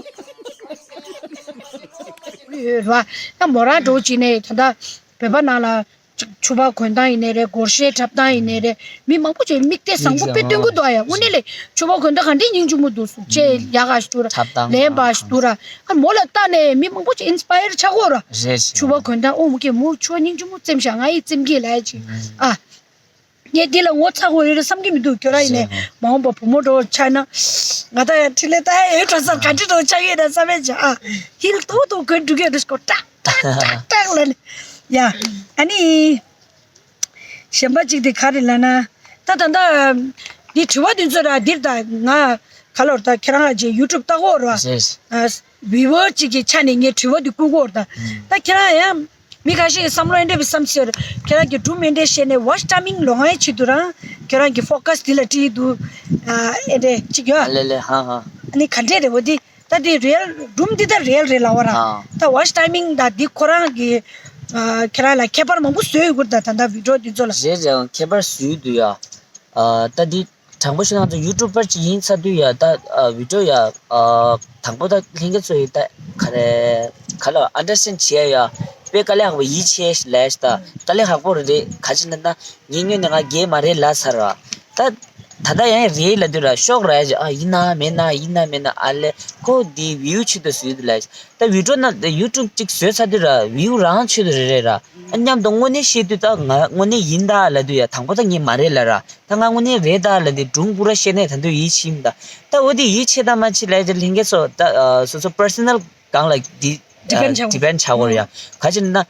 ཡོད་ར། ད་མོ་རང་འགྲོ་བྱེད་ནས་ད་ད། བོད་པ་ནང་ལ་ཅིག་ཕྱུ་པ་གོན་སྟངས་ཡིན་ནའི་རེད། སྒོར་གཞས་འཁྲབ་སྟངས་ཡིན་ནའི་རེད། མི་མང་པོ་ཅིག་མིག་ལྟས་བཟང་པོ་དཔེ་སྟོན་གི་འདུག་ཨ་ཡ། དངོས་གནས་ལས་ཕྱུ་པ་གོན་སྟངས་ག་འདྲའི་སྙིང་རྗེ་མོ་འདུག་སུ་ཅེ་ཡག་ག་ཞིག་འདུག་ར། འཁྲབ་སྟངས་ལན་པ་ཞིག་འདུག་ར། ཨ་མོ་ལ་ལྟ་ནས་མི་མང་པོ་ཅིག་ཨིན་སི་པ་ཡར་ཆགས་གོ་ར། རེད་རེད། ཕྱུ་པ་གོན་སྟངས་ཨོ་མོ་ཀེ་མོ་ཕྱུ་པ་སྙིང་རྗེ་མོ་བཙེམ་ཤག་ང་ཡི་བཙེམ་གི་ལ་ཡ་ཅིག་ཨ། ངས་འདི་ལ་ངོ་ཚ་དགོས་ཡོད་རེད་བསམ་གྱི་མི་འདུག་ཁྱོད་རང་ཡིན་ནས་མ་འོངས་པ་བུ་མོ་འགྲོ་ཆགས་ན། ང་ད་ཡང་འཕྲིན་ལས་ལྟ་ཡ་ཡོད་འགྲོ་ས་ག་འདྲི་འགྲོ་ཆགས་ཡོད་ན་བསམ་མེད་ཅིག་ཨ། ཧིལ་ཏོག་ཏོག་གོན་འགྲོ་གི་ཡོད་འགྲོ་ཞིག་གོ་ཏྲག་ཏྲག་ཏྲག་ལ་ནི། ཡ། ཨ་ནི། གཞན་པ་གཅིག་དེ་ག་རེ་ལབ་ན། ད་ད་ད། འདི་དྲི་བ་འདི་ཚོ་ར་འདིར་ད་ང་ག་ལོར་ད་ཁྱེད་རང་ཅིག་ཡུ་ཊུབ་ལྟ་གོ་ར། ཨ། བི་ཝར་གཅིག་གི་ཆ་ནས་ངས་དྲི་བ་འདི་བསྐུར་གོ་ར་ད། ད་ཁྱེད་རང་ཡང་མི་ཁ་ཤས་ཀྱི་བསམ་བློ་ཨེ་འདྲ་བའི་བསམ་ཤེས་ར། ཁྱེད་རང་གི་སྒྲུང་ཨེ་འདྲ་བཤད་ནས་ཝ་ཆི་ཊའི་མིང་ལོང་ཡའི་ཆེད་དུ་རང་ཁྱེད་རང་གི་ཕོ་ཀ་སི་འདི་ལ་བྲིས་འདུག་ཨ་ཨེ་འདྲ་གཅིག་ཡོད། ཨ་ལེ་ལེ་ཧ་ཧ། ཨ་ནི་ག་འདྲས་རེད་འོ་འདི། ད་དེ་རེལ་སྒྲུང་འདི་ད་རེལ་རེད་ལབ་པ་ར། ཨ། ད་ཝ་ཆི་ཊའི་མིང་ད་འདི་ཁོ་རང་གི་ཨ་ཁྱེད་རང་ལ་ཁྱད་པར་མང་པོ་བཟོས་ཡོད་གི་ར་ད་ད་ལྟ་བི་ཌི་ཡོ་འདི་ཚོ་ལ། རེད་རེད་ཁྱད་པར་བཟོས་འདུག་ཡ། ཨ་ད་འདི་དྲང་པོ་བཤད་ན་ང་ཚོ་ཡུ་ཊུབ་པར་ཅིག་ཡིན་ཚར་དུས་ཡ་ད་ཨ་བི་ཌི་ཡོ་ཡ་ཨ་དང་པོ་ད་ལྷན་རྒྱས་ཚོ་ཡི་ད་ག་རེ་ག་ལ་ཨན་ཌར་སི་ཊེན་ཌི་བྱེད་ཡ་ཡ་དཔེ་དཀའ་ལས་ཁག་པོ་ཡིད་ཆེས་ལས་ད་དཀའ་ལས་ཁག་པོ་རེད་རེད་ག་ཅི་ན་ད། ངས་སྔོན་ནས་ང་རྒས་མ་རེད་ལབ་ཚར་བ། ད་ད་ལྟ་ཡང་རེད་ལབ་དུས་ར་ཤོག་ར་ཡ་ཅིག་ཨ་ཡིན་ན་མེད་ན་ཡིན་ན་མེད་ན་ཨ་ལེ་ཁོ་འདི་བིའུ་ཆེད་དུ་བཟོས་འདུག་ལབ་ད་བི་ཌི་ཡོ་ན་ཡུ་ཊུབ་ཅིག་བཟོས་ཚར་དུས་ར་བིའུ་རང་ཆེད་དུ་རེད་རེད་ར་ཨ་མཉམ་དུ་དངོས་གནས་བཤད་དུས་ད་ང་དངོས་གནས་ཡིན་ད་ལབ་དུས་ཡ་དང་པོ་ད་ངས་མ་རེད་ལབ་ར་ད་ང་དངོས་གནས་རེད་ད་ལབ་དུས་སྒྲུང་པུ་ར་བཤད་ནས་ད་དུང་ཡིད་ཆེས་མི་ད་ད་འོ་དེ་ཡིད་ཆེས་ད་མ་ཆེས་ལབ་ཡ་ཅིག་ལྷན་རྒྱས་ཚོ་ད་སོ་སོ་པར་སོ་ནལ་སྒང་ལ་ཌི་ཌི་པེན་ཌི་ཆགས་ཌི་པེན་ཌི་ཆགས་དགོས་རེད་ཡ་ག་ཅི་ན།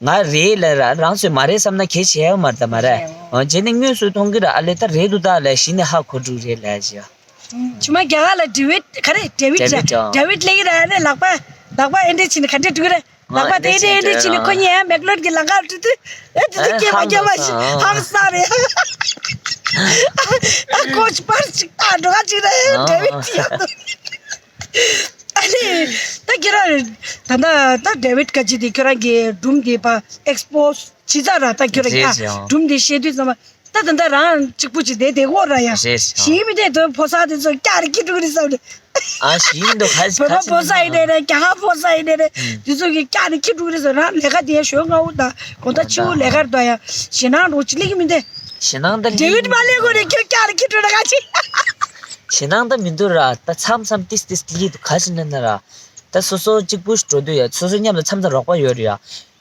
ང་རེད་ལབ་ར་རང་ཚོས་མ་རེད་བསམ་ན་གལ་ཆེ་ཡ་མ་རེད་ད་མ་རེད། ཨོ་རྗེས་ནས་དངོས་སུ་མཐོང་གི་ར་ཨ་ལེ་ད་རེད་འདུག་ད་ལབ་གཞི་ནས་ཧ་གོ་འགྲོ་རེད་ལབ་ཅི། ཕྱི་མ་རྒྱ་གར་ལ་ཌེ་ཝིད་ག་རེ་ཌེ་ཝིད་ཌེ་ཝིད་ཅང་ཌེ་ཝིད་ལབ་ཀྱི་ར་ཨ་ནི་ལག་པ་ལག་པ་ཨེ་འདྲས་བྱས་ནས་ག་འདྲས་འགྲོ་གི་རེད་ལག་པ་དེ་ཨེ་འདྲས་ཨེ་འདྲས་བྱས་ནས་ཁོ་གཉིས་ཡང་མེག་ལོར་གྱི་ལམ་ཁར་འགྲོ་དུས་ཨེ་དེ་དུས་སྐྱེས་པ་སྐྱེས་པ་ཞིག་ཧང་སང་རེད། ཨ་ཁོ་ཅི་པར་ཅིག་ད་འགྲོ་ག་ཅིག་རེད་ཌེ་ཝིད་ཅི་ཡང་། ཨ་ནི། ད་ཁྱོད་རང་། ད་ལྟ་ད་ཌེ་ཝིད་ཀ་ཅི་དེ་ཁྱོད་རང་གི་སྒྲུང་དེ་ཕར་ཨེག་སི་པོ་སི་བྱས་ཚར་ར་ད་ཁྱོད་རང་གི་ཨ་རེད་ཡང་། སྒྲུང་དེ་བཤད་དུས་ཙམ་པ། ད་ད་ལྟ་རང་གཅིག་པུ་ཅིག་བསྡད་བསྡད་ཀྱི་ཡོད་ར་ཡ། རེད་རེད། ཞིག་མི་བསྡད་དོན་ཕོ་གསར་དེ་ཚོ་སྐྱག་རེ་ཁྱི་ཕྲུག་རེད་བསམ་ནས། ཨ་ཞིག་འདུག་ཁ་བོད་པ་ཁ་ཕོ་གསར་ཡིན་ནའི་རེད། རྒྱ་གར་ཕོ་གསར་ཡིན་ནའི་རེད། ཨུམ། དེ་ཚོ་གི་སྐྱག་རེ་ཁྱི་ཕྲུག་རེད་བསམ། རང་ལས་ཀ་དེ་ཡ་ཞོ་ང་འུ་ད་དགོང་དག་ཕྱི་པོ་ལས་ཀར་འགྲོ་ཡ། ཞེད་སྣང་རོ་ཅིག་སླེབས་ཀྱི་མི་འདུག་ཞེད་སྣང་ད་ཌེ་ཝིད་མ་སླེབས་གོང་ནས་ཁྱོད་སྐྱག་རེ་ཁྱི་ཕྲུག་རེད་ག་ཅི། ཞེད་སྣང་ད་མི་འདུག་ར། ད་མཚམས་མཚམས་ཏིས་ཏིས་སླེབས་འདུག་ག་ཅི་ན་ན་ར། ད་སོ་སོ་གཅིག་པུ་འགྲོ་དུས་ཡ་སོ་སོ་མཉམ་དུ་མཚམས་མཚམས་རོགས་པ་ཡོད་རེད་ཡ།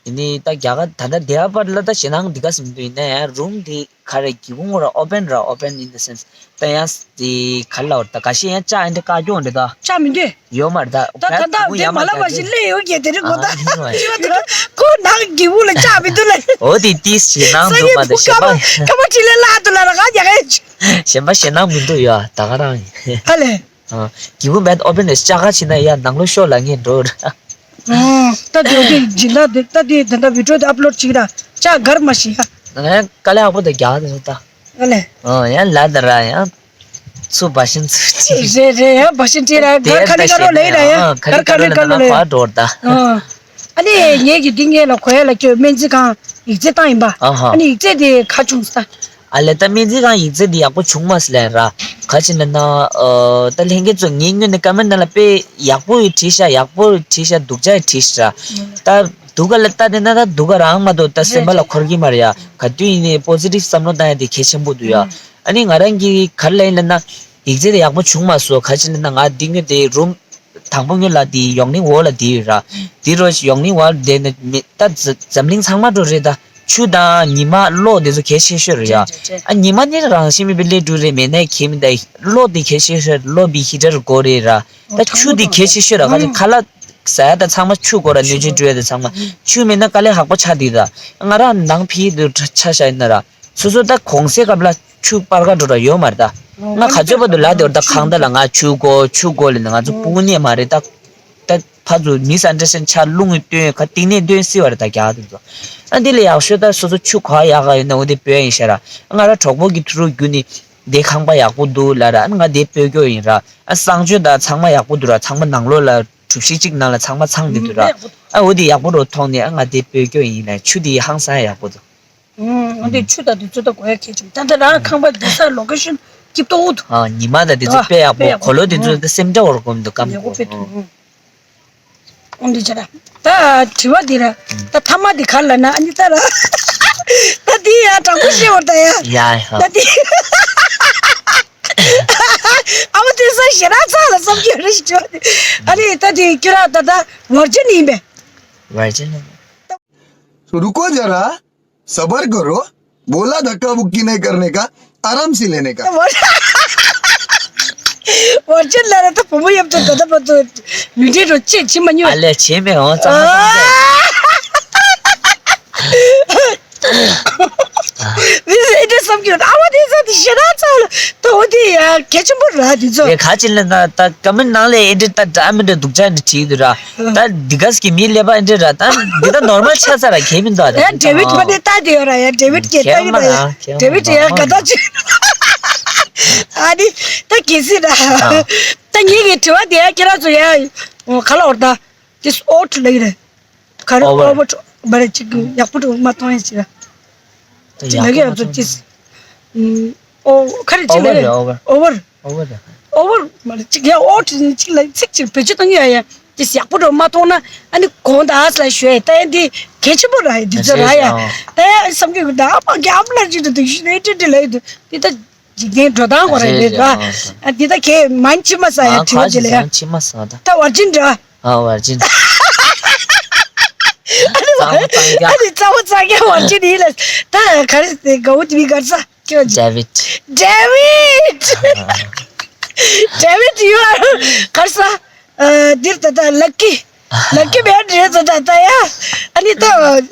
ཡིན་ནའི་ད་རྒྱ་གར་ད་ལྟ་བསྡད་པ་ལ་ད་ཞེད་སྣང་འདི་ག་ཟེར་མི་འདུག་ཡིན་ན་ཡང་རུམ་འདི་ག་རེ་སྒེའུ་ཁུང་ར་open ར། Open in the sense ད་ཡང་འདི་ག་རེ་ལབ་དགོས་རེད། ད་ཁ་ཤས་ཡང་ལྕགས་འདི་བཀག་གྱོང་རེད་ད། ལྕགས་མི་འདུག་ཡོད་མ་རེད་ད། ད་ད་ད་འདི་མ་ལབ་པ་ཞིག་སླེབས་ཡོང་གི་དེ་རིང་གོ་ད། ཨ་ནི་མ་ཁོ་ནང་སྒེའུ་ཁུང་ལ་ལྕགས་མི་འདུག་ལ། འོ་དེ་ཏིས་ཞེད་སྣང་འདུག་མ་ད་ཞེན་པ། ཁ་མ་ཁྲིད་ལས་ལ་དུ་ལ་ར་ག་རྒྱ་ག་ཡ་ཆུ། ཞེན་པ་ཞེད་སྣང་མི་འདུག་ཡ་ད་ག་རང་ཡིན། ཨ་ལས། ཨ། སྒེའུ་ཁུང་མེད་open ནས་ལྕགས་ཁ་ཕྱིན་ན་ཡ་ནང་ལོགས་ཤོག་ལ་ངས་འགྲོ་ར། ཨོ། ད་དེ་དེ་སྦྱིན་བདག་དེ་ད་དེ་ད་ལྟ་བི་ཌི་ཡོ་དེ་ཨབ་ལོཌ་བྱེད་ཀྱི་ར། ལྕགས་གར་མ་ཤེས་ཡ། ང་ཡང་དཀའ་ལས་ཁག་པོ་དེ་རྒྱག་དེ་ད། ཨ་ལས། ཨོ་ཡང་ལ་ད་ར་ཡང་། ཚུ་བ་ཤིན་ཚུ་ཅི། རེད་རེད་ཡང་བ་ཤིན་ཅི་ར་གར་ཁ་ལི་ཀ་རོ་ལེ་ར་ཡ། གར་ཁ་ལི་ཀ་རོ་ལེ། ཨ་གར་ཁ་ལི་ཀ་རོ་ལེ། ཨ། ཨ་ནི་ངེད་ཀྱི་འདི་ངེད་ལ་གོ་ཡ་ལ་ཁྱོད་སྨན་རྩིས་ཁང་ཡིག་ཚད་བཏང་ཡིན་པ། ཨ་ཧ། ཨ་ནི་ཡིག་ཚད་དེ་ག་བྱུང་ས། ཨ་ལས་ད་སྨན་རྩིས་ཁང་ཡིག་ཚད་འདི་ཡག་པོ་བྱུང་མ་སོང་ལས་ར། ག་ཅི་ལབ་ན། ཨ་ད་ལྷན་རྒྱས་ཚོ་ངའི་ངོས་ནས་ཀོ་མེན་ཊི་ནང་ལ་དཔེ་ཡག་པོ་ཡི་བྲིས་ཤག་ཡག་པོ་བྲིས་ཤག་སྡུག་ཅག་ཡི་བྲིས་ཤག་ད་སྡུག་ག་ལ་ལྟ་དེ་ན་ད་སྡུག་ག་རང་མ་གཏོགས་ད་སེམས་པ་ལ་འཁོར་གྱི་མ་རེད་ཡ། ག་དུས་ཡིན་ནའི་པོ་སི་ཊིབ་བསམ་བློ་བཏང་ཡ་དེ་གལ་ཆེན་པོ་འདུག་ཡ། ཨ་ནི་ང་རང་གི་ག་རེ་ལབ་ཡིན་ལབ་ན། ཡིག་ཚད་དེ་ཡག་པོ་བྱུང་མ་སོང་། ག་ཅི་ལབ་ན་ང་འདི་ངོས་དེ་རུམ། དང་པོ་ངོས་ལ་དེ་ཡོག་གླིང་འོག་ལ་དེ་ཡོད་ར། དེ་རུ་ཡོག་གླིང་འོག་དེ་ནི་མི་ད་འཛམ་འཛམ་གླིང་ཚང་མ་འགྲོ་རེད་ད། ཆུ་དང་ཉི་མ་གློག་དེ་ཚོ་གལ་ཆེ་ཤོས་རེད་ཡ། རེད་རེད་རེད། ཨ་ཉི་མ་ནི་རང་བཞིན་མེད་པའི་སླེབས་འགྲོ་རེད། མེད་ན་གལ་མི་འདུག་གློག་དེ་གལ་ཆེ་ཤོས། གློག་པའི་ཧི་ཊར་དགོས་རེད་ར། ད་ཆུ་དེ་གལ་ཆེ་ཤོས་ར། ག་ཅི་ཁ་ལག་ཟ་ཡ་ད་ཚང་མ་ཆུ་དགོས་ར། སྣོད་ཆས་བཀྲུ་ཡ་ད་ཚང་མ་ཆུ་མེད་ན་དཀའ་ལས་ཁག་པོ་ཆགས་འདུག་ད། ང་རང་ནང་ཕྱི་དུ་ཆ་བཞག་ཡིན་ན་ར། སོ་སོ་ད་གུང་སེང་སྐབས་ལ་ཆུ་སྤར་ག་འགྲོ་ར་ཡོད་མ་རེད་ད། ང་ག་ཚོད་བར་དུ་ལབ་བསྡད་ཡོད་རེད་ད། ཁང་བདག་ལ་ང་ཆུ་དགོས་ཆུ་དགོས་ལབ་ནས། ང་ཚོ་ཕྲུ་གུ་ནས་མ་རེད་ད། ད་ཕར་ཚུར་མིས་ཨན་ཌར་སི་ཊེན་ཌ་ཆགས། རླུང་གིས་བཏོན་ག་གཏིང་ནས་བཏོན་སྲིད་པ་རེད་ད་རྒྱ་གར་དེ་ཚོ། ཨ་འདི་ལས་ཡག་ཤོས་ད་སོ་སོ་ཆུ་ག་ཡག་ག་ཡོད་ན་འོ་དེ་སྤོས་ཡིན་ཤག་ར། ང་ར་གྲོགས་པོ་གི་ཐུ་རུ་བརྒྱུད་ནས་དེ་ཁང་པ་ཡག་པོ་འདུག་ལབ་ར། ཨ་ང་དེ་སྤོས་རྒྱུ་ཡིན་ར། ཨ་གསང་སྤྱོད་ད་ཚང་མ་ཡག་པོ་འདུག་ར། ཚང་མ་ནང་ལོགས་ལ་གྲུ་བཞི་གཅིག་ནང་ལ་ཚང་མ་ཚང་བསྡད་འདུག་ར། ཨ་འོ་དེ་ཡག་པོ་རུ་མཐོང་ནས་ཨ་ང་དེ་སྤོས་རྒྱུ་ཡིན་ལབ། ཆུ་དེ་ཧང་སང་ཡག་པོ་འདུག་ཨུམ། འོ་འདི་ཆུ་དང་དེ་ཚོ་ད་དགོས་ཡ་གལ་ཆེན་པོ། ད་ལྟ་རང་ཁང་པ་འདི་སར་ལོ་ཀེ་ཤོན་སྐྱིད་ཏོག་འདུག་ཨ་ཉི་མ་དང་དེ་ཚོ་དཔེ་ཡག་པོ། གོ་ལོ་དེ་ཚོ་ད་སེམས་ཁྲལ་བོར་གོམ་འདུག་སྐམ་ཡག་པོ་དཔེ་འདུག་ཨུམ། འོ་འདི་བྱས་ད། ད་དྲི་བ་འདི་ར། ད་ཐ་མ་འདི་ག་རེ་ལབ་ན་ཨ་ནི་ད་ར། ད་འདི་ཡ་དྲང་པོ་བཤད་བར་ད་ཡ། ཡ་ཡ། ད་འདི། ཨ་མ་དེ་ས་ཞེ་དྲག་ཚ་ལ་བསམ་གྱི་རེད་ཞེས་བྱས་ཨ་ནི་ད་འདི་ཁྱོད་ར་ད་ད་ཝར་ཇིན་ཡིན་པས། ཝར་ཇིན། रुको जरा, सबर करो, बोला धक्का मुक्की नहीं करने का, आराम से लेने का। ཝར་ཇིན་ལ་ར་ད་བུ་མོ་ཡབ་ཏུ་ད་ད་པ་ཏུ་མི་འདྲེ་རོ་ཅེ་ཆི་མ་ཉོ། ཨ་ལས་ཆེ་མེ་འོང་ཙང་། མི་ཟེར་འདྲེ་བསམ་གྱི་ཨ་མ་དེ་ས་དེ་ཞེ་དྲག་ཚ་ལ་ད་འོ་དེ་ཡ་གལ་ཆེན་པོ་ར་དེ་ཚོ། ངས་ག་ཅི་ལ་ད་ད་ཀ་མེན་ནང་ལ་ཨེ་འདྲེ་ད་འདྲ་མི་འདྲ་སྡུག་ཅག་འདྲ་བྲིས་འདུག་ར། ད་འདི་ག་ཟིག་གི་མི་ཀླད་པ་འདི་ར། ད་འདི་ད་ནོར་མལ་ཆགས་ཚར་ར། གལ་མི་འདུག་ད་ཌེ་ཝིད་ཕ་ནི་ལྟ་དེ་ཡོད་ར་ཡ། ཌེ་ཝིད་ཀྱི་ལྟ་ཡོད་ར་ཡ། ཌེ་ཝིད་ཡ་ག་ད་ཅི། ཨ་ནི་ད་གལ་སྲིད་ར། ད་ངེད་ཀྱི་དྲི་བ་དེ་ཡ་ཁྱེད་རང་ཚོ་ཡ་ག་ལ་འོར་ད་དིས་ཨོཊ་ལ་ཡི་རེད། ག་རེ་ཨོ་ཝར། ཨོ་ཝར་འདྲ་མ་རེད་ཅིག་ཡག་པོ་འདྲ་མ་མཐོང་ཡ་ཅིག་ར། ཅིག་ལ་གི་ཡ་ཚོ་ཅིས། ཨོ་ག་རེ་ཅིག་ལ་གི་ཨོ་ཝར། ཨོ་ཝར། ཨོ་ཝར་མ་རེད་ཅིག་ཡ་ཨོ་ཅིག་ལ་ཚིག་ཅིག་བེད་སྤྱོད་གཏོང་གི་ཡ་ཡ་ཅིག་ཡག་པོ་འདྲ་མ་མཐོང་ན་ཨ་ནི་གོང་དག་ལ་ཞུ་ཡ་ད་ཡ་འདི་གལ་ཆེན་པོ་ར་ཡ་འདི་ཚོ་ར་ཡ་ད་ཡ་བསམ་གི་ད་ཨ་མ་གི་ཨ་མ་ལ་ཅིག་ཏུ་དུ་ཤི་ནས་ཏི་ཏི་ལ་ཡ་དུ་འདི་ད་འཇིག་རྟེན་འགྲོ་སྟངས་གོ་ར་ཡ་རེད་ར་ཨ་འདི་ད་གས་མ་ཕྱི་མ་ས་ཡ་དྲི་བ་ཅིག་ལ་ཡ་ད་བར་ཅིན་འདྲ། ཨ་བར་ཅིན། ཨ་ནི་རྩ་བ་ཚང་རྒྱ། ཨ་ནི་རྩ་བ་ཚང་རྒྱ་བར་ཅིན་ཡིན་ལ། ད་ག་རེ་དེ་ག་འུ་དེ་མི་གར་ས་ཁྱོད། ཌེ་ཝིད། ཌེ་ཝིད། ཌེ་ཝིད་ཡུ་ཨར་གར་ས། ཨ་འདིར་ད་ད་ལག་ཀི། ལག་ཀི་མེད་རེད་ད་ད་ད་ཡ། ཨ་ནི་ད་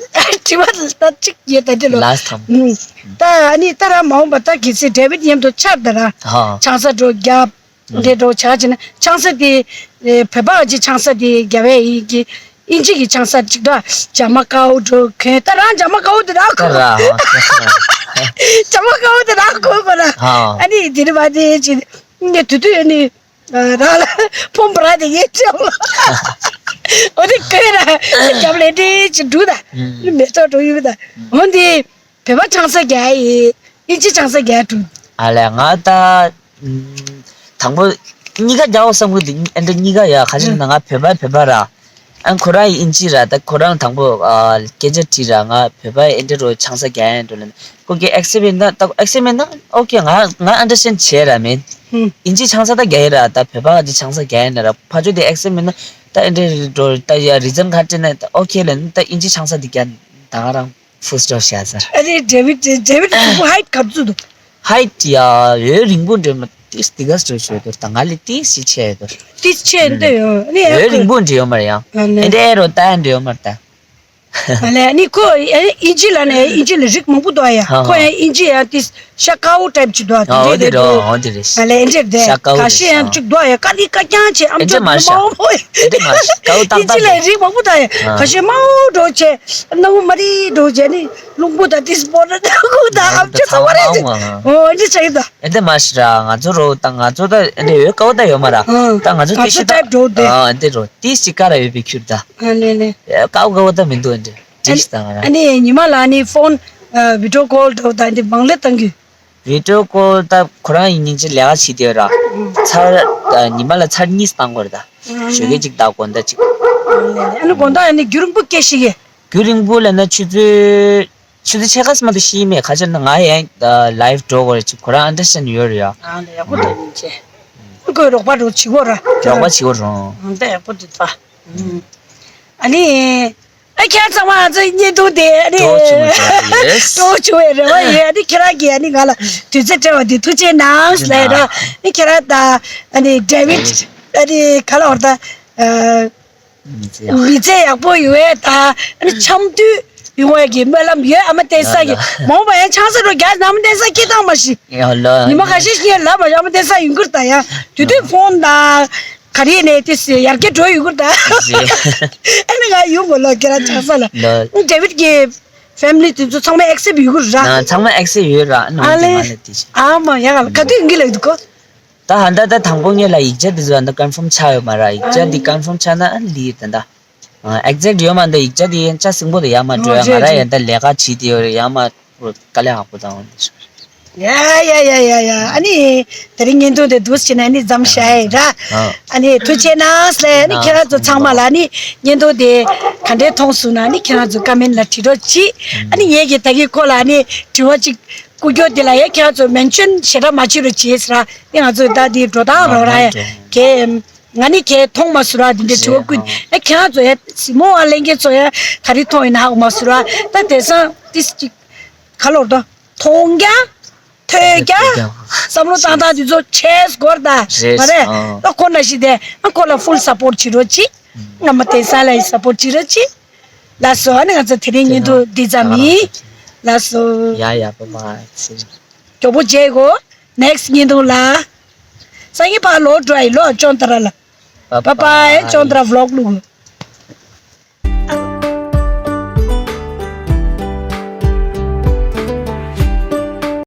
དྲི་བ་ད་གཅིག་ཡོད་ད་དེ་ལོ། ལཱསི་ཊི་ཐམ། ད་ཨ་ནི་ད་ར་མ་འོངས་པ་ད་གལ་སྲིད་ཌེ་ཝིད་མཉམ་དུ་ཆར་ད་ར། ཧ། ཆང་ས་འགྲོ་རྒྱབ། དེ་འགྲོ་ཆ་ཅི་ན་ཆང་ས་དེ་ཨེ་བོད་པ་གི་ཆང་ས་དེ་རྒྱ་བལ་ཡིན་གྱི་ཨིན་ཇི་གི་ཆང་ས་ཅིག་ད་ཇ་མ་ཀའུ་འགྲོ་གན་ད་རང་ཇ་མ་ཀའུ་དེ་རང་ད་གོ་ར་ཇ་མ་ཀའུ་དེ་རང་གོ་གོ་ར་ཨ་ནི་དེ་རི་བ་དེ་ཅི་ནི་དུ་དུ་ཨ་ནི་རང་ལ་ཕོམ་པ་ར་དེ་ཡེ་ཅི་ཨོ་དེ་གོས་ར་རྒྱབ་ལས་དེ་ཅི་འདུག་ད་ནི་མེ་ཏོག་འགྲོ་ཡོད་ད་འོན་དེ་བོད་པ་ཆང་ས་རྒྱ་ཡི་ཨིན་ཇི་ཆང་ས་རྒྱག་འགྲོ། ཨ་ལས་ང་ད་ཨམ། དང་པོ་གཉིས་ཀ་རྒྱག་འོ་བསམ་གི་འདུག་ཨ་འདྲ་གཉིས་ཀ་ཡ་ཁ་ཤས་ན་ང་བོད་པ་བོད་པ་ར། ཨ་ཁོ་རང་ཨིན་ཇི་ར་ད་ཁོ་རང་དང་པོ་ཨ་སྐད་ཆ་དྲིས་ར་ང་བོད་པ་ཨེ་འདྲ་རོ་ཆང་ས་རྒྱག་ཡན་འགྲོ་ལན་ཁོ་གི་ཨེག་སེབ་ཡིན་ན་ད་ཨེག་སེབ་ཡིན་ན་ཨོ་ཁེ་ང་ང་ཨན་ཌར་སི་ཊེན་ཌི་བྱས་ར་མིན། ཨིན་ཇི་ཆང་ས་ད་རྒྱག་ཡི་ར་ད་བོད་པ་གི་ཆང་ས་རྒྱག་ཡན་ར་ཕ་ཆོ་དེ་ཨེག་སེབ་ཡིན་ན་ད་ཨེ་འདྲ་རོ་ད་ཡ་རི་ཛན་ཁ་དྲི་ན་ད་ཨོ་ཁེ་ལན་ད་ཨིན་ཇི་ཆང་ས་དེ་རྒྱག་ད་ང་རང་། ཕུལ་སི་ཊོབ་བྱས་ཚར། ཨ་རེ་ཌེ་ཝིཌ་ཌེ་ཝིཌ་ཁོ་བོ་ཧའིཊ་ག་ཚོད་འདུག་ཧའིཊ་ཡ་འོས་རིང་པོ་འདྲ་མ་ཏིས་ཏི་ག་སི་ཊོབ་བྱས་འདུག་ད་ང་ལས་ཏིས་ཞིག་ཆེ་འདུག་ཏིས་ཆེ་འདི་ཡོད་ནི་ཡ་འོས་རིང་པོ་འདྲ་ཡོད་མ་རེད་ཡ། ཨ་ནི་ཨེ་འདྲ་ཨེ་རོ་ད་ཨེ་འདྲ་ཡོད་མ་རེད་ད། ཨ་ལས་ནི་ཁོ་ཨིན་ཇི་ལ་ནི་ཨིན་ཇི་ལ་རིགས་མང་པོ་འདུག་ཡ། ཧ་ཧ། ཁོ་ཡང་ཨིན་ཇི་ཡང་ཏིས་ཤ་ཀའོ་ཊའིབ་ཅིག་འདུག་ཨ། ཨོ་དེ་འདྲ་རེད་འདུག་འོ་དེ་རེད། ཨ་ལས་ཨེ་འདྲ་རེད་དེ་ཤ་ཀའོ་ཁ་ཤས་ཡང་ཅིག་འདུག་ཡ་ཀ་ལི་ཀ་རྐྱང་བྱས་ཨམ་ཅོག་མང་པོ་ཡ། ཨེ་འདྲ་མ་ཤ་ཀའོ་ཏག་ཏག་ཅི་ལས་རིགས་མང་པོ་དང་ཡ་ཁ་ཤས་མང་པོ་འགྲོ་བྱས་སྣང་བ་མ་རིག་འགྲོ་བྱས་ནི་རླུང་བུ་དང་ཏིས་སྤོ་ར་དང་ཁུག་དང་ཨམ་ཅོག་ཚང་མ་རེད་དེ། ཨོ་ཨེ་འདྲ་བྱས་ཡོད་ད། ཨེ་འདྲ་མ་ཤ་ར་ང་ཚོ་རོ་ད་ང་ཚོ་ད་ཨེ་འདྲ་ཡོད་ཀའོ་ད་ཡོད་མ་ར་ད་ང་ཚོ་ཏི་ཤི་ད་ཨ་ཨེ་འདྲ་རོ་ཏིས་ཅི་ཀ་ར་ཡོད་པའི་ཁྱུར་ད། ཨ་ལེ་ལེ། ཀའོ་ཀའོ་ད་མི་འདུག་ཨེ་འདྲ་ཏིས་ད་ང་ར། ཨ་ནི་ཉི་མ་ལ་ནི་ཕོན་བི་ཌི་ཡོ་ཀོལ་འགྲོ་ད་ཨེ་འདྲ་མང་ལེ་བཏང་གི། བི་ཌི་ཡོ་ཀོལ་ད་ཁོ་རང་ཡིན་ཉིན་ཅིག་ལས་ཀ་བྱེད་དེ་ར། ཚར་ཉི་མ་ལ་ཚར་གཉིས་བཏང་དགོས་རེད་ད། ཞོགས་ཀས་གཅིག་ད་དགོང་དག་གཅིག་ཨ་ནི་དགོང་དག་ཡང་ནི་རྒྱུན་རིང་པོ་སྐད་ཤེས་གི། རྒྱུན་རིང་པོ་ལབ་ན་ཆུ་ཚོད་ཆུ་ཚོད་ཕྱེད་ཀ་ཙམ་དུ་ཤེས་མེད་ག་ཅེ་ན་ང་ཡང་ལའིབ་འགྲོ་དགོས་རེད་ཅིག་ཁོ་རང་ཨན་ཌར་སི་ཊེན་ཌི་ཡོད་རེད་ཡ། ཨ་ནི་ཡག་པོ་འདུག་ཡིན་ཅེ། ཁོས་རོགས་པ་རོགས་བྱེད་དགོས་ར། རོགས་པ་བྱེད་དགོས་རུང་། ཨ་ནི་ད་ཡག་པོ་འདུག་ད། ཨ་ནི། ཨ་ཁྱེད་ཚང་མ་ང་ཚོའི་བརྙན་ཐུང་དེ་ཨ་ནི། སྤྲོ་བོ་བྱུང་བའི་རེ་བ་ཡོད། ཨ་ནི་ཁྱེད་རང་གིས་ཨ་ནི་ང་ལ་དུས་ཚོད་སྤྲད་པ་དེ་ཐུགས་རྗེ་གནང་ལབ་ར། ཨ་ནི་ཁྱེད་རང་དང་ཨ་ནི་ཌེ་ཝིཌ་ཨ་ནི་ག་ལ་བར་ད་མི་ཚེ་ཡག་པོ་ཡོད་ད་ཨ་ནི་འཆམ་མཐུན་ཡོང་བའི་གི་སྨོན་ལམ་ཡོད། ཨ་མ་བསྟན་ས་གི་མ་འོངས་པ་ཡང་ཆང་ས་རུ་རྒྱ་ཨ་མ་བསྟན་ས་སྐྱེ་སྟངས་མ་ཤི། ཉི་མ་ཁ་ཤས་ཤིག་ལབ་པ་ཨ་མ་བསྟན་ས་ཡོང་གི་རེད་ད་ཡ། དུས་དུས་ཕོན་ད། ག་རེ་ནས་དེ་སི་ཡར་རྒྱས་འགྲོ་ཡོད་གི་ད། ཨ་ནི་ང་ཡོང་གོ་ལོ་ཁྱེད་རང་ཆང་ས་ལ། ལོ། ཌེ་ཝིཌ་གི་ཕེ་མི་ལི་དེ་ཚོ་ཚང་མ་ཨེག་སེབ་ཡོད་གི་ར། ན་ཚང་མ་ཨེག་སེབ་ཡོད་ར་ནོ། ཨ་ལེ། ང་ལ་དེ་ཤི། ཨ་མ་ཡ་ག་ལ་ག་དུས་ཡིན་གི་ལ་ཡོད་གོ། ད་ཧ་ད་ད་དང་པོ་ངེད་ལ་ཡིག་ཆ་དེ་ཚོ་ད་ཀོན་ཕོམ་ཆགས་ཡོད་མ་ར། ཡིག་ཆ་དེ་ཀོན་ཕོམ་ཆགས་ན་ཨ་ལི་ད་ད། ཨེག་ཛེག་ཡོད་མ་འདི་ཡིག་ཆ་དེ་ཡན་ཆ་སིང་པོ་དེ་ཡ་མ་འགྲོ་ཡ། ང་ར་ཡ་ད་ལས་ཀ་བྱེད་དེ་ཡོད་རེད་ཡ་མ། དཀའ་ལས་ཁག་པོ་དང་། ཡ་ཡ་ཡ་ཡ་ཡ། ཨ་ནི་དེ་རིང་བརྙན་ཐུང་དེ་འདུག་སེ་བྱས་ནས་ཨ་ནི་མཚམས་བཞག་ཡ་ར། ཨ་ནི་ཐུགས་རྗེ་གནང་ལེ། ཨ་ནི་ཁྱེད་རང་ཚོ་ཚང་མ་ལ་ཨ་ནི་བརྙན་ཐུང་དེ་ག་འདྲས་མཐོང་སོང་ན་ཨ་ནི་ཁྱེད་རང་ཚོ་ཀ་མེན་ལ་བྲིས་རོགས་གྱིས། ཨ་ནི་ངེད་ཀྱིས་ད་གིན་ཁོ་ལ་ཨ་ནི་དྲི་བ་ཅིག་བསྐུར་རྒྱུ་དེ་ལ་ཡ་ཁྱེད་རང་ཚོ་མེན་ཤོན་ཞེ་དྲག་མ་བྱེད་རོགས་གྱིས་ཟེར་ར། ཨ་ནི་ང་ཚོ་ད་དེ་འགྲོ་སྟངས་རོགས་ར་ཡ་གས། ང་ནི་གས་མཐོང་མ་སོང་ར། དེ་འདྲའི་དྲི་བ་བསྐུར་ཨ་ཁྱེད་རང་ཚོ་ཡ་སི་མོ་བ་ལེན་མཁན་ཚོ་ཡ་ག་རེ་མཐོང་ཡིན་ན་ཧ་གོ་མ་སོང་ར། ད་དེང་སང་ཏིས་ཅིག་ག་ལོར་ད། མཐོང་རྒྱ། ཐོས་རྒྱ། བསམ་བློ་བཏང་སྟངས་དེ་ཚོ་ཆེས་སྐོར་ད། རེད། མ་རེད། ཨ་ཁོ་ན་ཞིག་དེ་ཨ་ཁོ་ལ་ཕུལ་སཔོར་བྱེད་རོགས་གྱིས། ཨ་མ་བསྟན་ས་ལ་ཡི་སཔོར་བྱེད་རོགས་གྱིས། ལགས་སོ། ཨ་ནི་ང་ཚོ་དེ་རིང་བརྙན་ཐུང་འདི་ཙམ་ཡིན། ལགས་སོ། ཡ་ཡ་བྷའི་བྷའི། མགྱོགས་པོ་མཇལ་གོ། ནེག་སི་ཊི་བརྙན་ཐུང་ལ། སང་ཉིན་ཕར་ལོག་འགྲོ་ཡི་ལོ་ཅོན་ཏ་ར་ལ། བྷའི་བྷའི། ཅོན་ཏ་ར་བྷི་ལོག་བླུག